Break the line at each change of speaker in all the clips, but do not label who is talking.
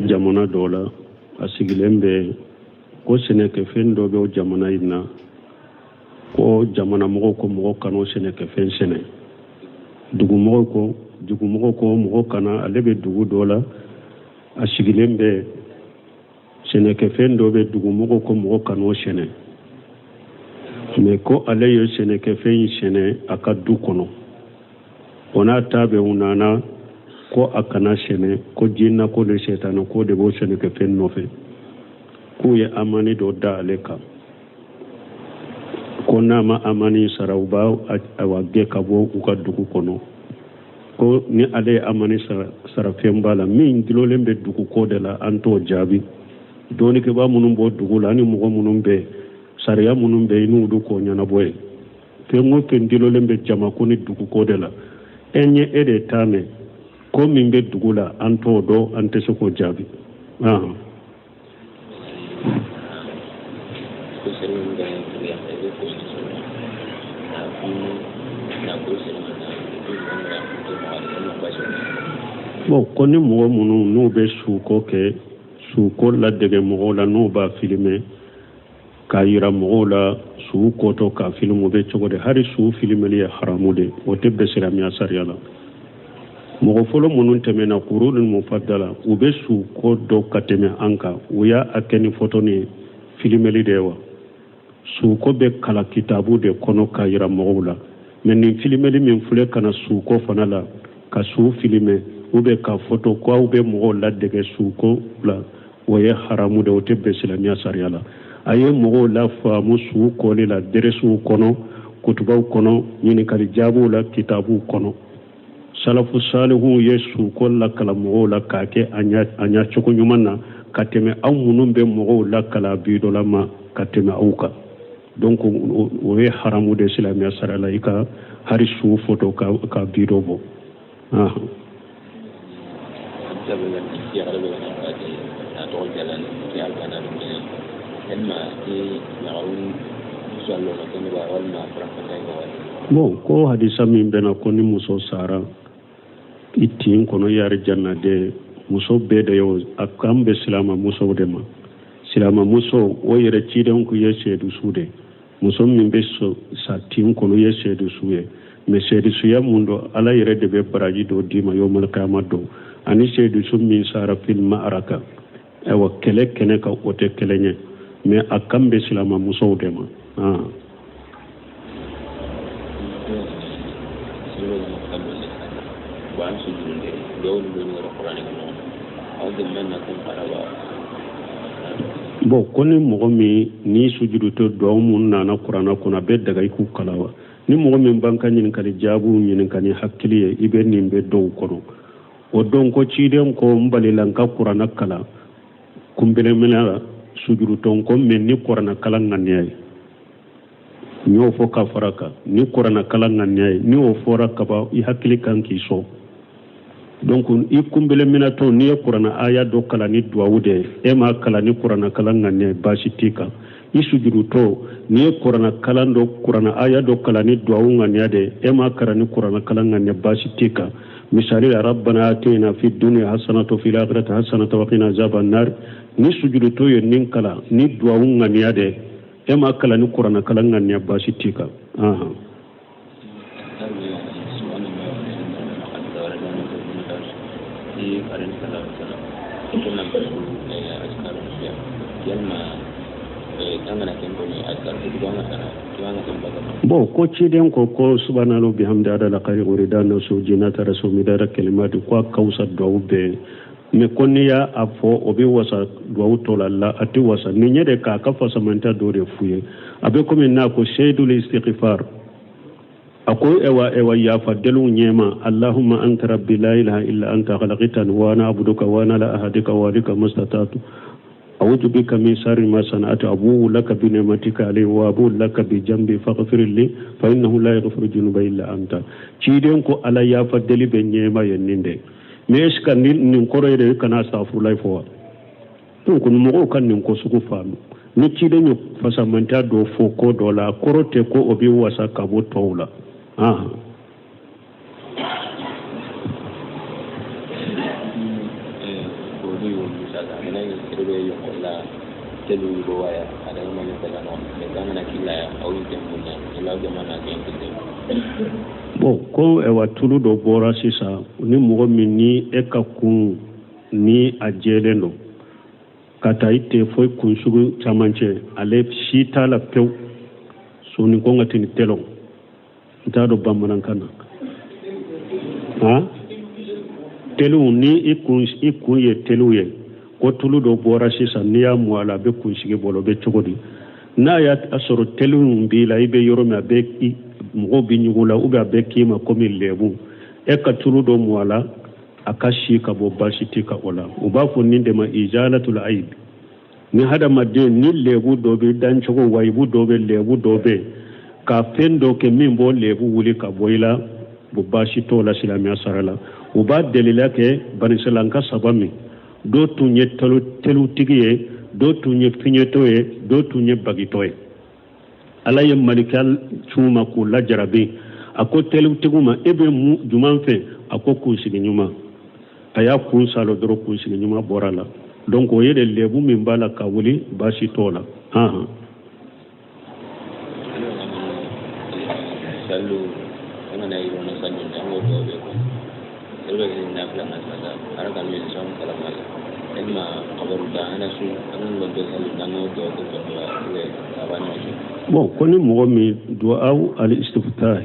Jamana dɔ la, a sigilen bɛ ko sɛnɛkɛfɛn dɔ bɛ o jamana in na, ko jamana mɔgɔw ko mɔgɔ kana o sɛnɛkɛfɛn sɛnɛ. Dugumɔgɔw ko mɔgɔ kana. Ale bɛ dugu dɔ la, a sigilen bɛ, sɛnɛkɛfɛn dɔ bɛ, dugumɔgɔw ko mɔgɔ kana o sɛnɛ. Mais ko ale ye sɛnɛkɛfɛn in sɛnɛ a ka du kɔnɔ, o n'a ta bɛ, u nana ko a kana sɛnɛ, ko jinna ko ni sɛtana ko de b'o sɛnɛkɛfɛn nɔfɛ, k'u ye amani dɔ da ale kan, ko n'a ma amani sara, u b'a awa gɛn ka bɔ u ka dugu kɔnɔ. Ko ni ale ye amani sara, fɛn b'a la min dulolen bɛ dugu ko de la, an t'o jaabi. Dɔnnikɛbaa minnu bɔ dugu la ani mɔgɔ minnu bɛ sariya minnu bɛ yen, n'olu k'o ɲɛnabɔ ye. Fɛn o fɛn dulolen bɛ jamako ni duguko de la, e ɲɛ e de t'a mɛn ko min bɛ dugu la, an t'o dɔn, an tɛ se k'o jaabi. Bon, ko ni mɔgɔ minnu n'u bɛ suko kɛ, suko ladege mɔgɔw la, n'u b'a filmer k'a yira mɔgɔw la, su kɔtɔ k'a filmer, o bɛ cogo di? Hali su filimeli ye haramu de, o tɛ bɛn silamɛya sariya la. Mɔgɔ fɔlɔ minnu tɛmɛna, kurunul mufaddala, u bɛ su ko dɔ ka tɛmɛ an kan. U y'a kɛ ni photo ni filimeli de ye wa? Suko bɛ kala kitabu de kɔnɔ k'a yira mɔgɔw la. Mais nin filimeli min filɛ ka na suko fana la, ka su filmer ou bien ka photo, ko aw bɛ mɔgɔw ladege suko la, o ye haramu de, o tɛ bɛn silamɛya sariya la. A ye mɔgɔw la faamu su kɔli la deresiw kɔnɔ, kutubaw kɔnɔ, ɲininkali jaabiw la kitabuw kɔnɔ. Salafu salihuw ye suko lakala mɔgɔw la k'a kɛ a ɲa cogo ɲuman na ka tɛmɛ aw minnu bɛ mɔgɔw lakala bidɔla ma ka tɛmɛ aw kan. Donc o ye haramu de silamɛya sariya la, i ka hari su foto ka bido bɔ. Bon, ko hadisa min bɛna ko ni muso sara i tin kɔnɔ, i arijanna de muso bɛɛ de y'o, a kan bɛ silama musow de ma. Silama muso o yɛrɛ, cidenw ko ye seedu su de. Muso min bɛ sa tin kɔnɔ, ye seedu su ye. Mais seedusuya mun don? Ala yɛrɛ de bɛ baraji dɔ d'i ma yawmal kiyama don. Ani seedusu min sara fil ma'araka, ayiwa, kɛlɛ kɛnɛ kan, o tɛ kelen ye. Mais a kan bɛ silama musow de ma. Bon, ko ni mɔgɔ min ni sujudutɔ, duwawu mun nana kuranna kɔnɔ, a bɛ daga i k'u kalan wa? Ni mɔgɔ min b'an ka ɲininkali jaabiw ɲininka ni hakili ye, i bɛ nin bɛ dɔw kɔnɔ o don ko ciden ko n balila n ka kuranna kalan kunbeleminɛ la sujudutɔ ko, mais ni kuranna kalan ŋaniya ye. N y'o fɔ ka fara kan, ni kuranna kalan ŋaniya ye. Ni o fɔra kaban, i hakili kan k'i sɔn. Donc i kunbeleminɛtɔ, n'i ye kuranna aya dɔ kalan ni duwawu de ye, e m'a kalan ni kuranna kalan ŋaniya ye, baasi t'i kan. I sujudutɔ, n'i ye kuranna kalan dɔ, kuranna aya dɔ kalan ni duwawu ŋaniya de ye, e m'a kalan ni kuranna kalan ŋaniya, baasi t'i kan. Misali la, rabbana atina fi dunya hasanata fil akhirati hasanata wa qina azaban nar, ni sujudutɔ ye nin kalan ni duwawu ŋaniya de ye, e m'a kalan ni kuranna kalan ŋaniya, baasi t'i kan. Bon, ko ciden ko ko subhanallah bihamdi adada khalqi wa rida nafsi wa zinata arshi wa midada kalimati, ko a ka wusa duwawu bɛɛ. Mais ko n'i y'a a fɔ, o bɛ wasa duwawu tɔ la? La, a tɛ wasa. Nin ɲɛ de k'a ka fasamanta dɔ de f'u ye. A bɛ komi n'a ko seydul istighfar, a ko ewa yafa deliw ɲɛma: allahumma anta rabbi la ilaha illa anta khalaqtani wa ana abduka wa ana ala ahadika wa wa'dika mastata'tu a'udhu bika min sharri ma sana'tu abu'u laka bi ni'matika alayya wa abu'u laka bi jambi faghfir li fa innahu la yaghfiru dhunuba illa anta. Ciden ko ala yafa deli bɛ ɲɛma ye nin de. Mais est ce que nin kɔrɔ yɛrɛ kana astaghfirullah fɔ wa? Donc mɔgɔw ka nin ko sugu faamu. Ni ciden ye fasamanta dɔ fɔ ko dɔ la, a kɔrɔ tɛ ko o bɛ wasa ka bɔ tɔw la. Ahan. Bon, ko ɛwa tulu dɔ bɔra sisan, ni mɔgɔ min ni e ka kun ni a jɛlen don ka taa i tɛ fo i kunsugu camancɛ, ale si t'a la pewu, soni ko ka tini tɛlɔ, n t'a dɔn bamanankan na han, teliw, ni i kun i kun ye teliw ye, ko tulu dɔ bɔra sisan, n'i y'a mu a la, a bɛ kunsigi bɔ, o bɛ cogo di? N'a y'a sɔrɔ teliw b'i la, i bɛ yɔrɔ min, a bɛ mɔgɔw bɛ ɲugu la, ou bien a bɛ k'i ma komi lɛbu, e ka tulu dɔ mu a la, a ka si ka bɔ, baasi t'i kan o la. U b'a fɔ nin de ma izalatul ayib. Ni hadamaden ni lɛbu dɔ bɛ dancogo, wayibu dɔ bɛ, lɛbu dɔ bɛ, ka fɛn dɔ kɛ min b'o lɛbu wuli ka bɔ i la, bon, baasi t'o la silamɛya sara la. U b'a delila kɛ banisɛlanka saba min, dɔ tun ye telutigi ye, dɔ tun ye fiɲɛtɔ ye, dɔ tun ye bagitɔ ye. Ala ye malika c'u ma k'u lajarabi. A ko telutigiw ma: e bɛ mun jumɛn fɛ? A ko kunsigi ɲuman. A y'a kun salo dɔrɔn, kunsigi ɲuman bɔra la. Donc o ye de lɛbu min b'a la ka wuli, baasi t'o la. Han. Bon, ko ni mɔgɔ min duwawu al istiftah,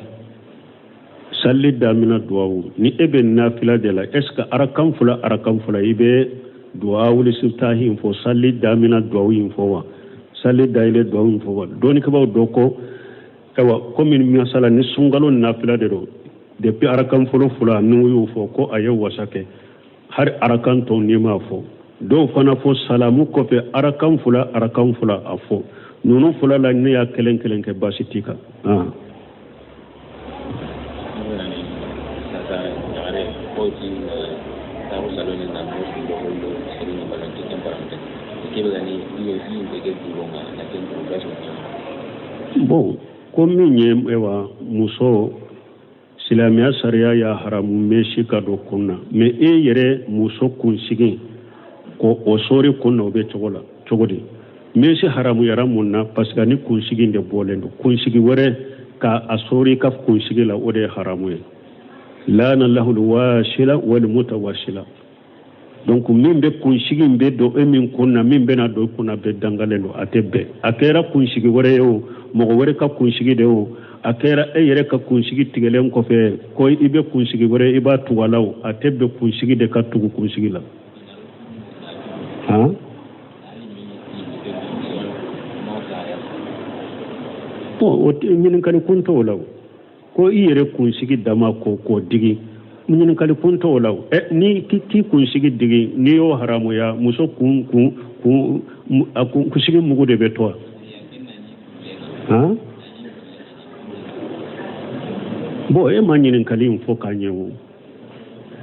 salli damina duwawu, ni e bɛ nafila de la, est ce que arakan fila, arakan fila, i bɛ duwawu istiftahi in fɔ, salli damina duwawu in fɔ wa, salli dayɛlɛ duwawu in fɔ wa? Dɔnnikɛbaaw dɔ ko ayiwa, komi masala ni sunkalo nafila de don, depuis arakan fɔlɔ fila n'u y'o fɔ, ko a ye wasa kɛ, hali arakan tɔw n'i m'a fɔ. Dɔw fana fɔ salamu kɔfɛ, arakan fila, arakan fila, a fɔ. Ninnu fila la, ne y'a kelen kelen kɛ, baasi t'i kan. Bon, ko min ye ayiwa muso, silamɛya sariya y'a haramu mèche ka don kun na, mais e yɛrɛ muso kunsigi ko o sɔɔri kun na, o bɛ cogo la cogo di? Mèche haramuyara mun na? Parce que ni kunsigi de bɔlen don, kunsigi wɛrɛ ka a sɔɔri ka kunsigi la, o de ye haramu ye. Lana lahul wasila wal mutawasila. Donc min bɛ kunsigi in bɛ don e min kun na, min bɛna don i kun na, bɛɛ dangalen don, a tɛ bɛn. A kɛra kunsigi wɛrɛ ye o, mɔgɔ wɛrɛ ka kunsigi de o, a kɛra e yɛrɛ ka kunsigi tigɛlen kɔfɛ ko i bɛ kunsigi wɛrɛ i b'a tugu a la o, a tɛ bɛn kunsigi de ka tugu kunsigi la. Han, bon, o ɲininkali kun t'o la o. Ko i yɛrɛ kunsigi dama ko k'o digi, ɲininkali kun t'o la o. Ɛ, ni k'i kunsigi digi, n'i y'o haramuya, muso kun kun kun a kunsigi mugu de bɛ to wa? Han, bon, e ma ɲininkali in fɔ k'a ɲɛ o.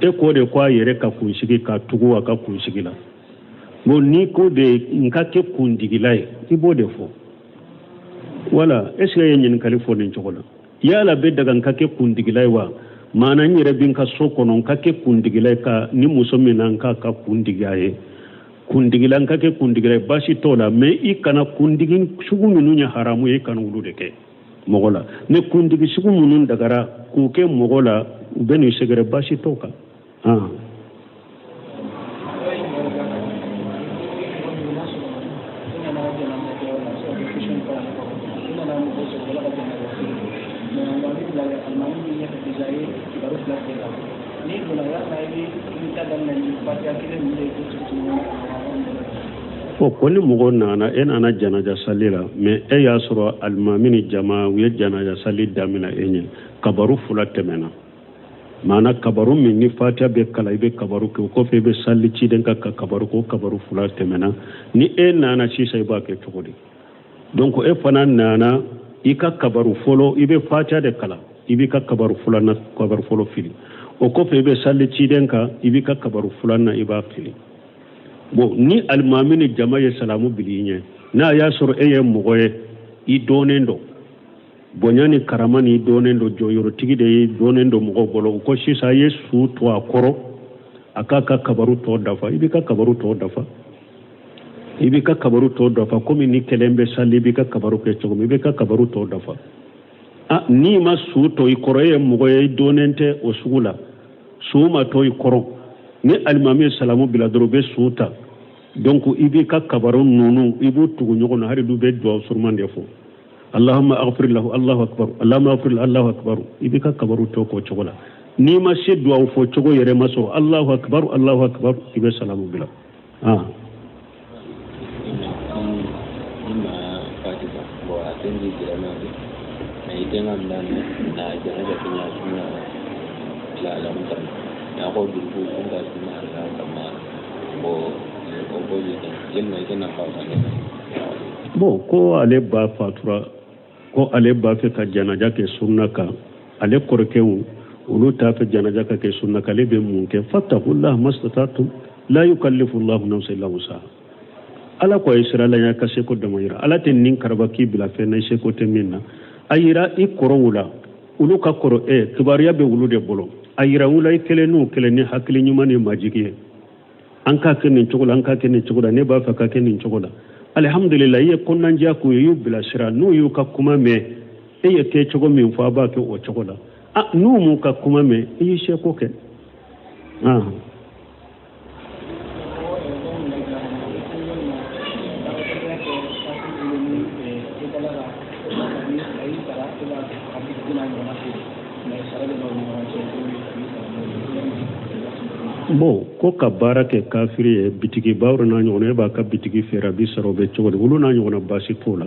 E ko de ko a yɛrɛ ka kunsigi ka tugu a ka kunsigi la. Bon, n'i ko de n ka kɛ kundigila ye, i b'o de fɔ. Wala est ce que e ye ɲininkali fɔ nin cogo la? Yala bɛ daga n ka kɛ kundigila ye wa? Maana n yɛrɛ bɛ n ka so kɔnɔ, n ka kɛ kundigila ye, ka ni muso min na, n k'a ka kundigi a ye, kundigila, n ka kɛ kundigila ye, baasi t'o la. Mais i kana kundigi sugu minnu ye haramu ye, i kana olu de kɛ mɔgɔ la. Ni kundigi sugu minnu dagara k'u kɛ mɔgɔ la, u bɛ n'i sɛgɛrɛ, baasi t'o kan. Han. O ko ni mɔgɔ nana, e nana janaja sali la, mais e y'a sɔrɔ alimami ni jama u ye janaja sali daminɛ e ɲɛ, kabaru fila tɛmɛna. Maana kabaru min ni fatiya bɛ kalan, i bɛ kabaru kɛ, o kɔfɛ i bɛ sali ciden kan ka kabaru kɛ, o kabaru fila tɛmɛna. Ni e nana sisan, i b'a kɛ cogo di? Donc e fana nana i ka kabaru fɔlɔ, i bɛ fatiya de kalan, i b'i ka kabaru filanan, kabaru fɔlɔ fili, o kɔfɛ i bɛ sali ciden kan, i b'i ka kabaru filanan, i b'a fili. Bon, ni alimami ni jama ye salamu bili i ɲɛ, n'a y'a sɔrɔ e ye mɔgɔ ye, i dɔnnen don bonya ni karama ni dɔnnen don, jɔyɔrɔtigi de ye, dɔnnen don mɔgɔw bolo, u ko sisan a ye su to a kɔrɔ. A k'a ka kabaru tɔ dafa. I b'i ka kabaru tɔ dafa, i b'i ka kabaru tɔ dafa komi ni kelen bɛ sali, i b'i ka kabaru kɛ cogo min, i b'i ka kabaru tɔ dafa. A n'i ma su to i kɔrɔ, e ye mɔgɔ ye, i donnen tɛ o sugu la, su ma to i kɔrɔ, ni alimami ye salamu bila dɔrɔn, u bɛ su ta. Donc i b'i ka kabaru ninnu, i b'u tugu ɲɔgɔn na, hali du bɛ duwawu suruman de fɔ: Allahumma aghfir lahu, Allahu akbar, Allahumma aghfir lahu, Allahu akbar. I b'i ka kabaru tɔ k'o cogo la. N'i ma se duwawu fɔ cogo yɛrɛ ma sɔrɔ, Allahu akbar, Allahu akbar, i bɛ salamu bila. Ah, bon, ko ale ba fatura, ko ale b'a fɛ ka janaja kɛ sunna kan, ale kɔrɔkɛw olu t'a fɛ janaja ka kɛ sunna kan, ale bɛ mun kɛ? Fattakullah mastata'tum, la yukallifu llahu nafsan illa wusaha. Ala ko a ye sira la ka seko dama yira. Ala tɛ nin karaba k'i bila fɛn na i seko tɛ min na. A yira i kɔrɔw la, olu ka kɔrɔ e, kibaruya bɛ olu de bolo. A yira u la, i kelen n'u kelen, ni hakili ɲuman ni majigi ye: an k'a kɛ nin cogo la, an k'a kɛ nin cogo la, ne b'a fɛ ka kɛ nin cogo la. Alihamudulila, i ye kɔnɔnandiya k'u ye, i y'u bilasira. N'u y'u ka kuma mɛn, e ye kɛ cogo min fɔ, a b'a kɛ o cogo la. A n'u m'u ka kuma mɛn, i y'i seko kɛ. Ah. Bon, ko ka baara kɛ kafiri ye, bitigiba n'a ɲɔgɔnna, e b'a ka bitigi feere, a b'i sara, o bɛ cogo di? Olu n'a ɲɔgɔnna, baasi t'o la.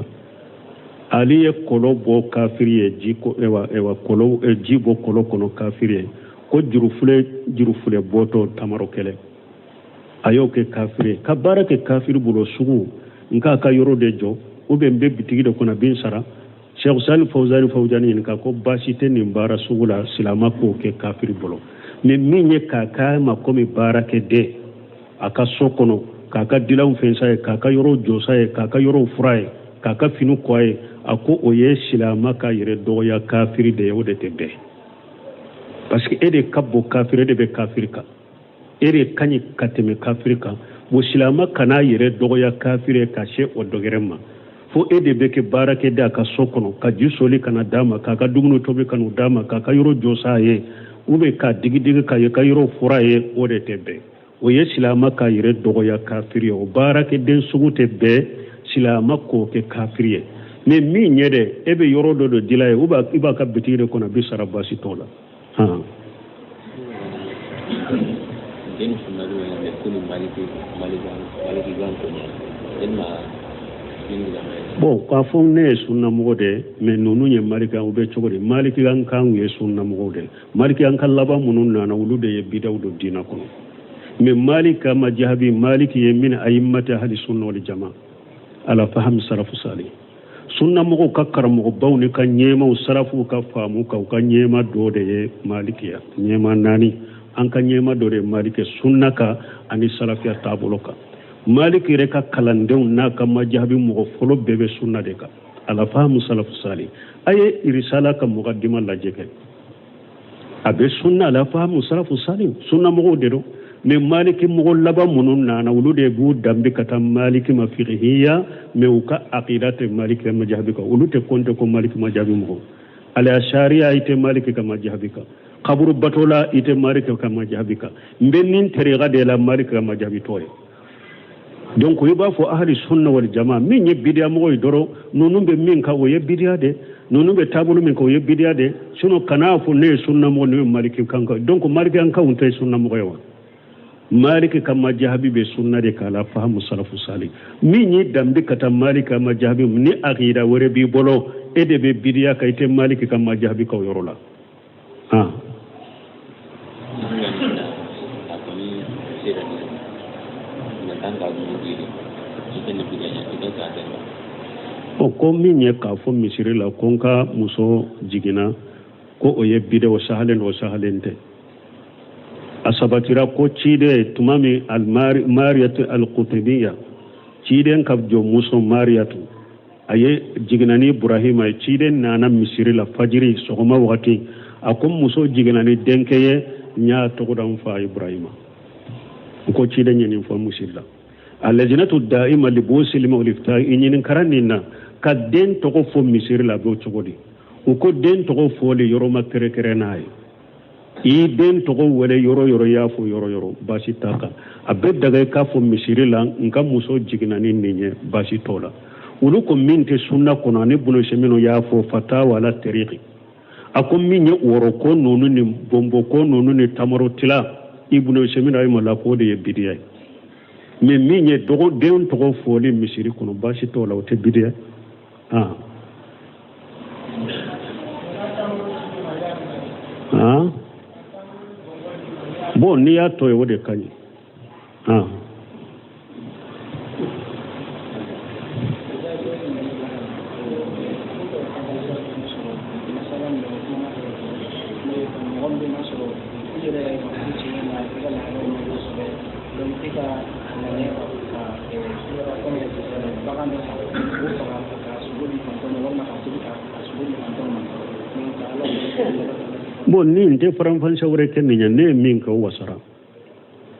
Ali ye kɔlɔ bɔ kafiri ye, ji ko ewa ewa kɔlɔ, ji bɔ kɔlɔ kɔnɔ kafiri ye, ko jurufule, jurufule bɔtɔ tamaro kɛlɛ, a y'o kɛ kafiri ye. Ka baara kɛ kafiri bolo sugu, n k'a ka yɔrɔ de jɔ, ou bien n bɛ bitigi de kɔnɔ, a bɛ n sara. Cheikh Sali Fawzani Fawzani ɲininka ko baasi tɛ nin baara sugu la, silama k'o kɛ kafiri bolo. Mais min ye k'a k'a ma komi baarakɛden a ka so kɔnɔ, k'a ka dilanw fɛnsa ye, k'a ka yɔrɔw jɔsa ye, k'a ka yɔrɔw fura ye, k'a ka fini kɔ ye, a ko o ye silama ka yɛrɛ dɔgɔya kafiri de ye, o de tɛ bɛn, parce que e de ka bon kafiri, e de bɛ kafiri kan, e de ka ɲi ka tɛmɛ kafiri kan. Bon, silama kan'a yɛrɛ dɔgɔya kafiri ye ka se o degré ma, fo e de bɛ kɛ baarakɛden a ka so kɔnɔ, ka ji soli ka na d'a ma, k'a ka dumuni tobi ka n'o d'a ma, k'a ka yɔrɔ jɔsa ye, ou bien k'a digidigi k'a ye ka yɔrɔ fura ye, o de tɛ bɛn. O ye silama k'a yɛrɛ dɔgɔya kafiri ye. O baarakɛden sugu tɛ bɛn silama k'o kɛ kafiri ye. Mais min ye dɛ, e bɛ yɔrɔ dɔ de dila ye, ou bien i b'a ka bitigi de kɔnɔ, a bɛ sara, baasi t'o la. Han.
Den sunna jumɛn bɛ ko ni maliki maliki maliki gan ko ɲɛ yalima?
Bon, k'a fɔ ne ye sunnamɔgɔ de, mais ninnu ye maliki, u bɛ cogo di? Maliki kan ye sunnamɔgɔw de, maliki an ka laban minnu nana, olu de ye bidaw don diinɛ kɔnɔ. Mais maliki ka majahabi, maliki ye min ayimmati ahli sunna wal jama ala faham salafu salih, sunnamɔgɔw ka karamɔgɔbaw ni ka ɲɛmaw, sarafuw ka faamu kan, u ka ɲɛma dɔ de ye malikiya. Ɲɛma naani, an ka ɲɛma dɔ de ye maliki sunna kan ani salafiya taabolo kan. Maliki yɛrɛ ka kalandenw n'a ka majahabi mɔgɔ fɔlɔ bɛɛ bɛ sunna de kan, ala fahamu salafu salih. A ye irisala ka mukaddima lajɛ kɛ, a bɛ sunna, ala fahamu salafu salih, sunna mɔgɔw de don. Mais maliki mɔgɔ laban minnu nana, olu de b'u danbe ka taa maliki ma fiqhiya, mais u ka aqida tɛ maliki ka majahabi kan. Olu tɛ kɔnte ko maliki majahabi mɔgɔ. Ala sariya, i tɛ maliki ka majahabi kan. Kaburu batola, i tɛ maliki ka majahabi kan. N bɛ nin tariqa de la, maliki ka majahabi tɔ ye. Donc i b'a fɔ ahli sunna wal jama, min ye bidiya mɔgɔ ye dɔrɔn, ninnu bɛ min kan, o ye bidiya de, ninnu bɛ taabolo min kan, o ye bidiya de. Sinon kan'a fɔ ne ye sunna mɔgɔ, ne ye maliki kan kan. Donc maliki kan kanw tɛ sunna mɔgɔ ye wa? Maliki ka majahabi bɛ sunna de k'a la fahamu salafu sali. Min y'i danbe ka taa maliki ka majahabi ni aqida wɛrɛ b'i bolo, e de bɛ bidiya kan, i tɛ maliki ka majahabi kan o yɔrɔ la. Ah.
A kɔni sera ni kan ka mun di i tɛ nin bidiya i tɛ k'a kɛ.
O ko min ye k'a fɔ misiri la ko n ka muso jiginna, ko o ye bidɛ, o sahalen, o sahalen tɛ. A sabatira ko ciden tuma min almariyatu alkutubiya, ciden ka jɔnmuso Mariyatu, a ye jiginna ni Ibrahima ye. Ciden nana misiri la fajiri sɔgɔma wagati, a ko muso jiginna ni denkɛ ye, n y'a tɔgɔ da n fa Ibrahima. U ko ciden ye nin fɔ misiri la. Alajinatu da'ima li busilima olifta i ɲininkara nin na ka den tɔgɔ fɔ misiri la b'o cogo di? U ko den tɔgɔ fɔli yɔrɔ ma kɛrɛkɛrɛ n'a ye. I den tɔgɔ wele yɔrɔ yɔrɔ, i y'a fɔ yɔrɔ yɔrɔ, baasi t'a kan. A bɛ daga i k'a fɔ misiri la n ka muso jiginna ni nin ye, baasi t'o la. Olu ko min tɛ sunna kɔnɔ, ani bunu minnu y'a fɔ fatawa ala tariki, a ko min ye wɔrɔko ninnu ni bonboko ninnu ni tamaro tila, Ibnu Usaymin rahimahullah k'o de ye bidiya ye. Mais min ye dɔgɔ den tɔgɔ fɔli misiri kɔnɔ, baasi t'o la, o tɛ bidiya. Ah ah, bon, n'i y'a to yen, o de ka ɲi. Ah, bon, ni n tɛ faranfasiya wɛrɛ kɛ nin ye, ne ye min kɛ, o wasara.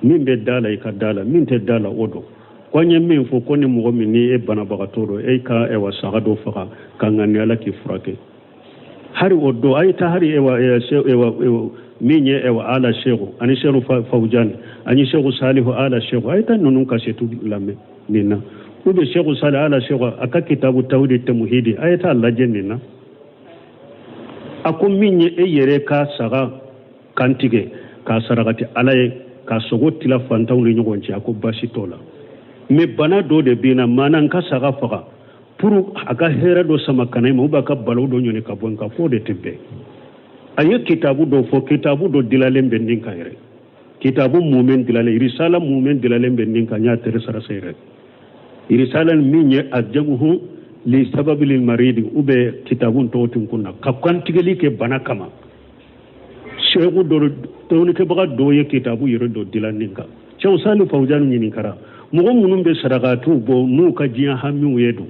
Min bɛ da la, i ka da la, min tɛ da la, o don. Ko an ye min fɔ ko ni mɔgɔ min ni e banabagatɔ don, e ka ɛwa saga dɔ faga ka ŋaniya Ala k'i furakɛ. Hari o don a ye taa hari ɛwa ɛwa min ye ɛwa ala seku ani seku Fawujani ani seku Salihu ala seku, a ye taa ninnu kasɛtu lamɛn nin na, ou bien seku Salihu ala seku a ka kitabu tawhidi tamuhidi, a ye taa lajɛ nin na. A ko min ye e yɛrɛ ka saga kantigɛ k'a sarakati Ala ye, k'a sogo tila fantanw ni ɲɔgɔn cɛ, a ko baasi t'o la. Mais bana dɔ de bɛ na, maana n ka saga faga pour a ka hɛrɛ dɔ sama ka na i ma, ou bien a ka balo dɔ ɲini ka bɔ n kan, k'o de tɛ bɛn. A ye kitabu dɔ fɔ, kitabu dɔ dilalen bɛ nin kan yɛrɛ, kitabu mumɛn dilalen, risala mumɛn dilalen bɛ nin kan, n y'a tere sara se yɛrɛ. Risala min ye a jamuhu li sababi lil maridi, ou bien kitabu tɔgɔ tɛ n kun na, ka kantigɛli kɛ bana kama. Seku dɔ, dɔnnikɛbaga dɔw ye kitabu yɛrɛ dɔ dilan nin kan. Cɛw Sali Fawujani ɲininkara mɔgɔ minnu bɛ sarakatiw bɔ n'u ka diɲɛ hamiw ye don.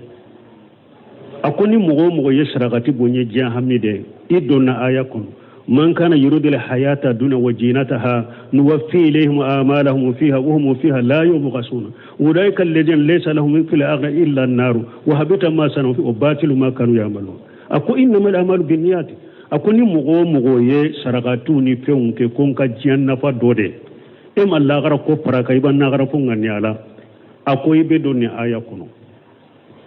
A ko ni mɔgɔ o mɔgɔ ye sarakati bɔ n ye diɲɛ hami de, i donna aya kɔnɔ: man kana yuridul hayata dunya wa zinataha nuwaffi ilayhim a'malahum fiha wa hum fiha la yubghasuna ulaika alladhina laysa lahum fil akhirati illa an-nar wa habita ma sanu wa batilu ma kanu ya'malun. A ko innamal a'malu binniyati. A ko ni mɔgɔ o mɔgɔ ye sarakatiw ni fɛnw kɛ ko n ka diɲɛ nafa dɔ de, e ma lagara ko fara kan, i b'a nagara ko ŋaniya la, a ko i bɛ don nin aya kɔnɔ.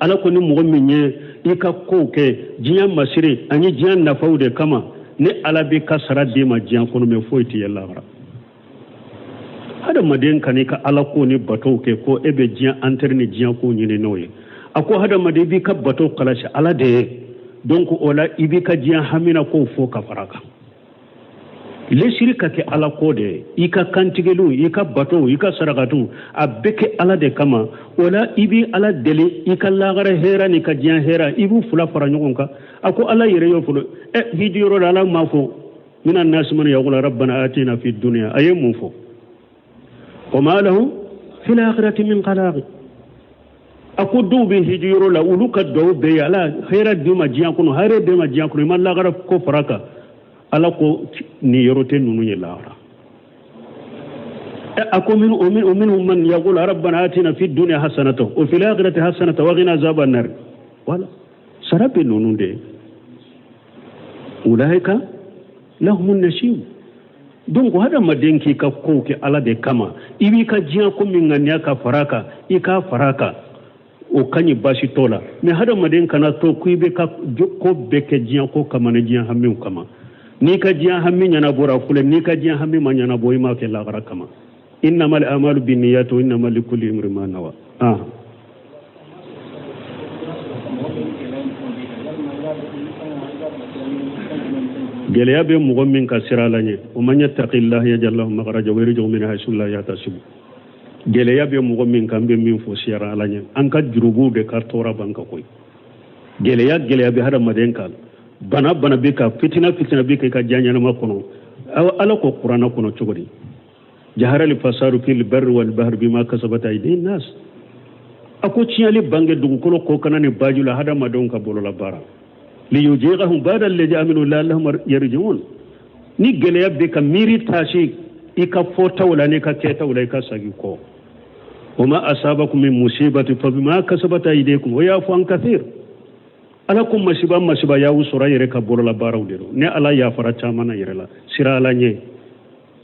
Ala ko ni mɔgɔ min ye i ka kow kɛ diɲɛ masiri ani diɲɛ nafaw de kama, ni Ala b'i ka sara d'i ma diɲɛ kɔnɔ, mais foyi t'i ye lagara. Hadamaden kan'i ka Ala ko ni batow kɛ ko e bɛ diɲɛ intérêt ni diɲɛ ko ɲini n'o ye. A ko hadamaden, i b'i ka batow kalasi Ala de ye, donc o la i b'i ka diɲɛ hamina kow fɔ ka fara kan. Lesiri ka kɛ Ala ko de ye, i ka kantigɛliw, i ka batow, i ka sarakatiw, a bɛɛ kɛ Ala de kama. O la i b'i Ala deli i ka lagara hɛrɛ n'i ka diɲɛ hɛrɛ, i b'u fila fara ɲɔgɔn kan. A ko Ala yɛrɛ y'o fɔlɔ ɛ hiji yɔrɔ la, Ala m'a fɔ mina nasi man yaqulu rabbana atina fi dunya, a ye mun fɔ? Wa ma lahum fil akhirati min khalaq. A ko dɔw bɛ hiji yɔrɔ la, olu ka duwawu bɛɛ ye Ala hɛrɛ d'u ma diɲɛ kɔnɔ, hɛrɛ d'u ma diɲɛ kɔnɔ, i ma lagara ko fara kan. Ala ko nin yɔrɔ tɛ ninnu ye lahara. A ko minhum man yaqulu rabbana atina fi dunya hasanatan wa fil akhirati hasanatan wa qina azaban nar. Wala sara bɛ ninnu de ye, ulaika lahumun nasib. Donc hadamaden k'i ka kow kɛ Ala de kama, i b'i ka diɲɛ ko min ŋaniya ka fara kan, i k'a fara kan, o ka ɲi, baasi t'o la. Mais hadamaden kana to ko i bɛ ka ko bɛɛ kɛ diɲɛ ko kama ni diɲɛ hamiw kama. N'i ka diɲɛ hami ɲɛnabɔra filɛ, n'i ka diɲɛ hami ma ɲɛnabɔ, i m'a kɛ lagara kama. Innamal a'malu binniyati wa innama likulli imrin ma nawa. Ah, gɛlɛya bɛ mɔgɔ min ka sira la ɲɛ, wa man yattaqillaha yaj'al lahu makhraja wa yarzuqhu min haythu la yahtasibu. Gɛlɛya bɛ mɔgɔ min kan, bɛ min fɔ sira ala ɲɛ, an ka jurubuw de ka tɔɔrɔ b'an kan koyi. Gɛlɛya gɛlɛya bɛ hadamaden kan, bana bana bɛ kan, fitina fitina bɛ kɛ ka diɲɛ ɲɛnama kɔnɔ. Ala ko kuranɛ kɔnɔ cogo di? Jahara li fasadu fil barri wal bahri bima kasabat aydin nas. A ko tiɲɛli bange dugukolo kɔ kana ni baju la hadamadenw ka bolola baara, liyuziqahum ba'da alladhi amilu la'allahum yarji'un. Ni gɛlɛya bɛ ka miiri taasi, I ka fɔtaw la n'i ka kɛtaw la, i ka sagin kɔ. Wa ma asabakum min musibati fa bima kasabat aydikum wa yafu an kathir. Ala ko masiba masiba y'aw sɔrɔ, a yɛrɛ ka bolola baaraw de don. Ne Ala yafara caman na yɛrɛ la. Sira Ala ɲɛ,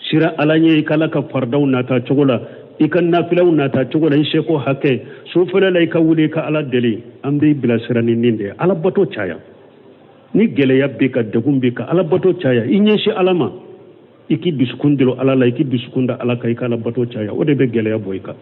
sira Ala ɲɛ, i ka Ala ka faridaw nata cogo la, i ka nafilaw nata cogo la, i seko hakɛ sufɛla la, i ka wuli i ka Ala deli. An b'i bilasira ni nin de ye. Ala bato caya. Ni gɛlɛya b'i kan, degun b'i kan, Ala bato caya, i ɲɛsin Ala ma, i k'i dusukun delo Ala la, i k'i dusukun da Ala kan, i ka Ala bato caya, o de bɛ gɛlɛya bɔ i kan.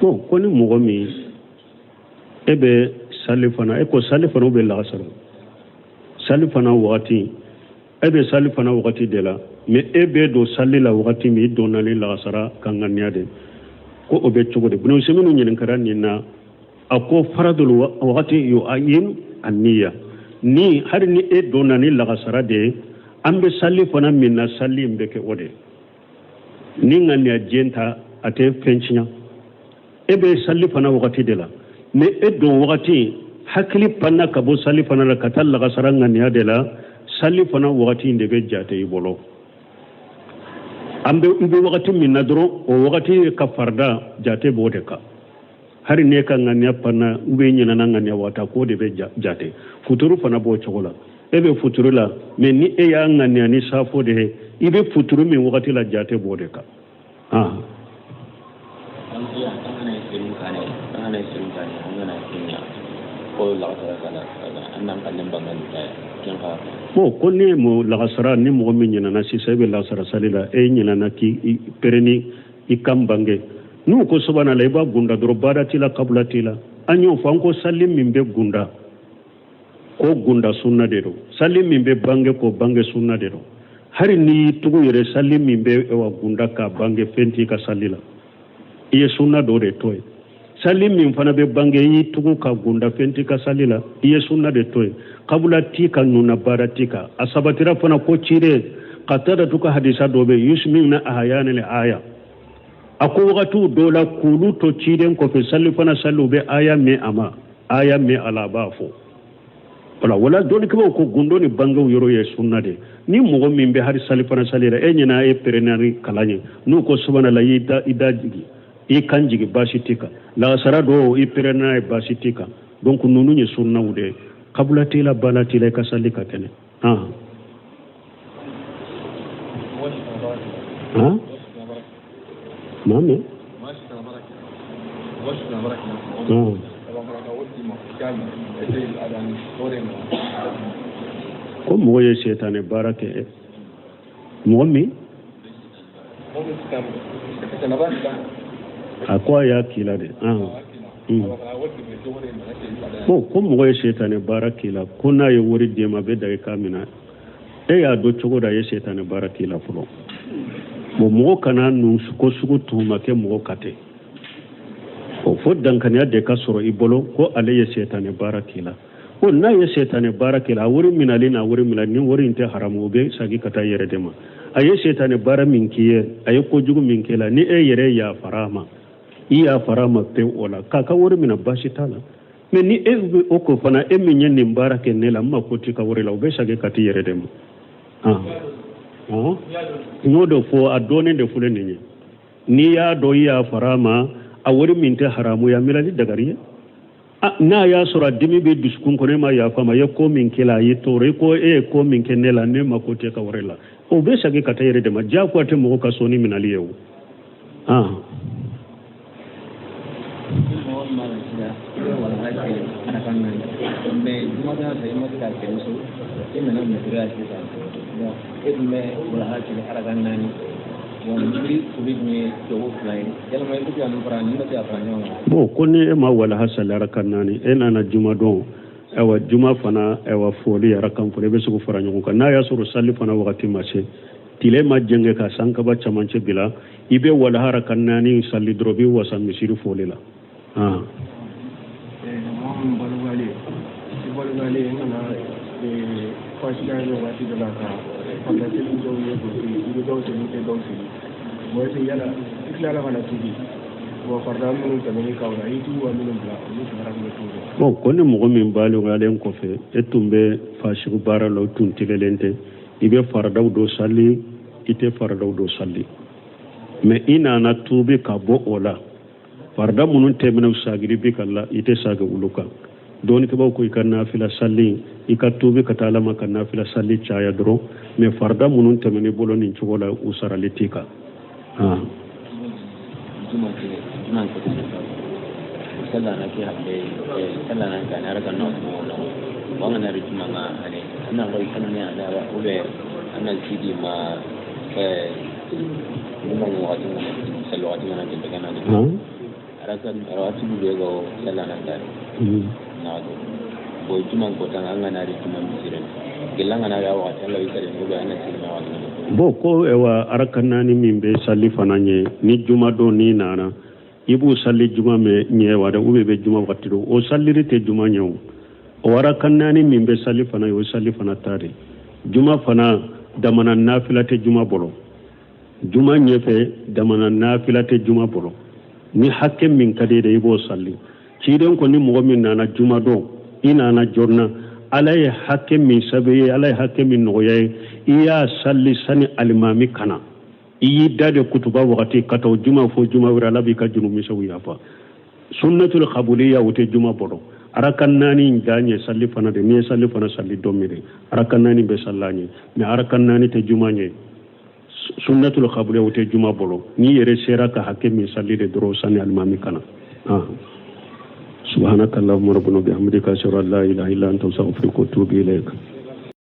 Bon, ko ni mɔgɔ min e bɛ sali fana, e ko sali fana bɛ lagasara sali fana wagati, e bɛ sali fana wagati de la, mais e bɛ don sali la wagati min, i donna ni lagasara ka ŋaniya de, ko o bɛ cogo di? Ibn Usaymin ɲininkara nin na, a ko faradul wagati yu'ayyin an-niyya. Ni hali ni e donna ni lagasara de ye, an bɛ sali fana min na, sali in bɛ kɛ o de ni ŋaniya jɛn ta, a tɛ fɛn tiɲɛ. E bɛ sali fana wagati de la, mais e don wagati hakili panna ka bɔ sali fana la ka taa lagasara ŋaniya de la, sali fana wagati in de bɛ jate i bolo. An bɛ i bɛ wagati min na dɔrɔn, o wagati ka farida jate b'o de kan. Hali n'e ka ŋaniya panna ou bien ɲinana ŋaniya wata, k'o de bɛ jate. Futuru fana b'o cogo la. E bɛ futuru la, mais ni e y'a ŋaniya ni safo de ye, i bɛ futuru min wagati la, jate b'o de kan. Bon, ko ni mo lagasara, ni mɔgɔ min ɲinana sisan, e bɛ lagasara sali la, e ɲinana k'i pɛrɛn i kan bange, n'u ko subhanallah, i b'a gunda dɔrɔn, baada t'i la, kabula t'i la. An y'o fɔ, an ko sali min bɛ gunda, ko gunda sunna de don. Sali min bɛ bange, ko bange sunna de don. Hali n'i y'i tugu yɛrɛ, sali min bɛ wa gunda k'a bange, fɛn t'i ka sali la, i ye sunna dɔ de to yen. Sali min fana bɛ bange, i y'i tugu ka gunda, fɛn t'i ka sali la, i ye sunna de to yen. Kabula t'i kan nuna, baara t'i kan. A sabatira fana ko ciden Qatadatu ka hadisa dɔ bɛ yusmina ahayana li aya, a ko wagatiw dɔw la k'olu to ciden kɔfɛ sali fana sali, u bɛ aya mɛn a ma, aya mɛn a la, a b'a fɔ. Wala wala dɔnnikɛbaw ko gundo ni bangew yɔrɔ ye sunna de. Ni mɔgɔ min bɛ hali sali fana sali yɛrɛ, e ɲɛna e pɛrɛnna ni kalan ye, n'u ko subhanallah, i da i da jigi, i kan jigi, baasi t'i kan. Lagasara dɔw i pɛrɛnna ye, baasi t'i kan. Donc ninnu ye sunnaw de ye. Kabula t'i la, bala t'i la, i ka sali ka kɛnɛ. Maa min ko mɔgɔ ye setanɛ baara kɛ, mɔgɔ min a ko a y'a k'i la de, ko ko mɔgɔ ye setanɛ baara k'i la, ko n'a ye wari d'e ma, a bɛ daga k'a minɛ. E y'a dɔn cogo di a ye setanɛ baara k'i la fɔlɔ? Bon, mɔgɔ kana ninnu ko sugu tuhuma kɛ mɔgɔ ka ten o fo dankaniya de ka sɔrɔ i bolo ko ale ye setanɛ baara k'i la. Ko n'a ye setanɛ baara k'i la, a wari minɛli n'a wari minɛ ni wari in tɛ haramu, o bɛ segin ka taa yɛrɛ de ma. A ye setanɛ baara min k'i ye, a ye kojugu min k'i la, ni e yɛrɛ yafara a ma, i yafara a ma pewu o la, k'a ka wari minɛ, baasi t'a la. Mais ni e bɛ o ko fana, e min ye nin baara kɛ ne la, n mako t'i ka wari la, o bɛ segin ka t'i yɛrɛ de ma. N y'o de fɔ, a dɔɔnin de filɛ nin ye. N'i y'a dɔn i yafara a ma, a wari min tɛ haramu ye, a minɛli dagari ye. N'a y'a sɔrɔ a dimi bɛ dusukun kɔnɔ, e ma yafa ma, i ye ko min kɛ la, a y'i tɔɔrɔ, i ko e ye ko min kɛ ne la, ne mako tɛ ka wari la, o bɛ segin ka taa yɛrɛ de ma. Diyagoya tɛ mɔgɔ ka sɔnni minɛli ye o. Bon, ko ni e ma walaha sali araka naani, e nana juma don, ayiwa juma fana, ayiwa foli arakan foli, i bɛ se k'o fara ɲɔgɔn kan. N'a y'a sɔrɔ sali fana wagati ma se, tile ma jɛngɛ ka sankaba camancɛ bila, i bɛ walaha araka naani sali dɔrɔn, i bɛ wasa misiri foli la.
Fasiya ye waati dɔ la ka farida seli dɔw ye k'o to yen, i bɛ dɔw seli, i tɛ dɔw seli. Bon, est-ce que yala i tilala ka na tuubi, bon, farida minnu tɛmɛnen kan o la, i tugu ka minnu bila, olu sara bɛ cogo di?
Bon, ko ni mɔgɔ min baligalen kɔfɛ, e tun bɛ fasiku baara la, o tun tilelen tɛ, i bɛ faradaw dɔ sali, i tɛ faradaw dɔ sali, mais i nana tuubi ka bɔ o la, farida minnu tɛmɛna sagiri bi ka la, i tɛ sagi olu kan. Dɔnnikɛbaw ko i ka nafila sali, i ka tuubi ka taa Ala ma ka nafila sali caya dɔrɔn, mais farida minnu tɛmɛn'i bolo nin cogo la, u sarali t'i kan. Bon, ko ewa araka naani min bɛ sali fana ɲɛ, ni juma don n'i nana, i b'u sali juma mɛ ɲɛ wa dɛ, ou bien bɛ juma waati don, o salili tɛ juma ɲɛ. O araka naani min bɛ sali fana ye, o sali fana ta de. Juma fana damana nafila tɛ juma bolo, juma ɲɛfɛ damana nafila tɛ juma bolo. Ni hakɛ min ka di de, i b'o sali. Ciden ko ni mɔgɔ min nana juma don, i nana joona, Ala ye hakɛ min sɛbɛn ye, Ala ye hakɛ min nɔgɔya ye, i y'a sali sani alimami ka na, i y'i da de kutuba wagati ka taa juma fo juma wɛrɛ, Ala b'i ka jurumisɛnw yafa. Sunnatul qabuliya, o tɛ juma bolo. Araka naani dan ye sali fana de. N'i ye sali fana sali don min de, araka naani bɛ sali ɲɛ, mais araka naani tɛ juma ɲɛ. Sunnatul qabuliya, o tɛ juma bolo. N'i yɛrɛ sera ka hakɛ min sali de dɔrɔn sani alimami ka na. Subhanaka allahumma rabbana bihamdika, ashhadu an la ilaha illa anta, astaghfiruka wa atubu ilayk.